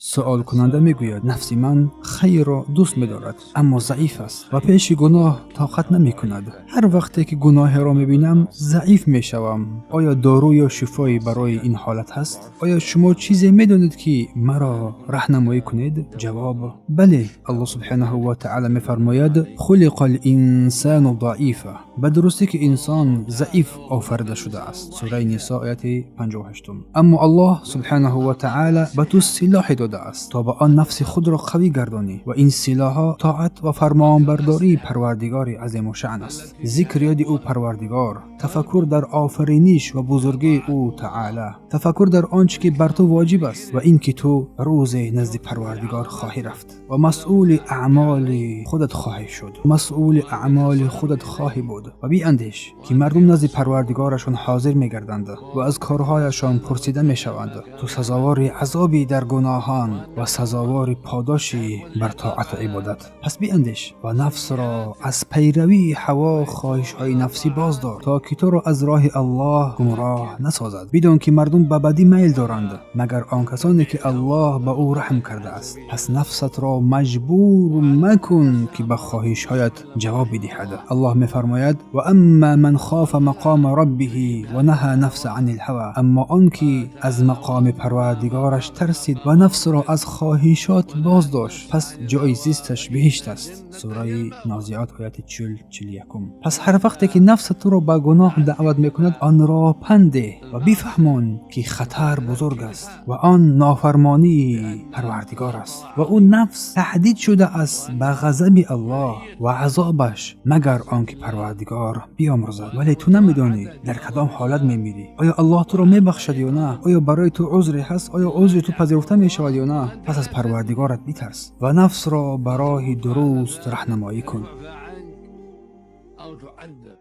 Суолкунанда мегӯяд: нафси ман хайрро дӯст медорад, аммо заиф аст ва пеши гуноҳ тоқат намекунад. Ҳар вақте ки гуноҳеро мебинам, заиф мешавам. Оё дору ё шифое барои ин ҳолат ҳаст? Оё шумо чизе медонед, ки маро раҳнамоӣ кунед? Ҷавоб: бале, Аллоҳ субҳанаҳу ва таъала мефармояд: خلق الإنسان ضعيفا, ба дурустӣ ки инсон заиф офарида шудааст. Сураи Нисо, ояти 58. Аммо Аллоҳ субҳанаҳу ва таъала ба ту силоҳе додааст, то ба он нафси худро қавӣ гардонӣ, ва ин силоҳҳо тоат ва фармонбардории Парвардигори азимушаън аст, зикр ёди ӯ Парвардигор, тафаккур дар офариниш ва бузургии ӯ таъала, тафаккур дар он чӣ ки бар ту воҷиб аст ва ин ки ту рӯзе назди Парвардигор хоҳӣ рафт ва масъули аъмоли худат хоҳӣ шуд, масъули аъмоли худат хоҳӣ буд. Ва биандеш, ки мардум назди Парвардигорашон ҳозир мегарданд ва аз корҳояшон пурсида мешаванд. Ту сазовори азобӣ дар гуноҳон ва сазовори подошӣ бар тоату ибодат. Пас биандеш ва нафсро аз пайравии ҳаво, хоҳишҳои нафсӣ боздор, то ки туро аз роҳи Аллоҳ гумроҳ насозад. Бидон, ки мардум ба бадӣ майл доранд, магар он касоне ки Аллоҳ ба ӯ раҳм кардааст. Пас нафсатро маҷбур макун, ки ба хоҳишҳоят ҷавоб бидиҳад. Аллоҳ мефармояд: وأما من خاف مقام ربه ونهى النفس عن الهوى. Аммо он ки аз мақоми Парвардигораш тарсид ва нафсро аз хоҳишот боз дошт, пас ҷои зисташ биҳишт аст. Сураи Нозиот, ояти 40-41. Пас ҳар вақте ки нафсат туро ба гуноҳ даъват мекунад, онро панд деҳ ва бифаҳмон, ки хатар бузург аст ва он нофармонии Парвардигор аст ва ӯ нафс таҳдид шудааст ба ғазаби Аллоҳ ва азобаш, магар он ки Парвардигор биомӯрзад. Вале ту намедонӣ, дар кадом ҳолат мемирӣ. Оё Аллоҳ туро мебахшад ё на? Оё барои ту узре ҳаст? Оё узри ту пазируфта мешавад ё на? Пас аз Парвардигорат битарс ва нафсро ба роҳи дуруст раҳнамоӣ кун. أو تعذب.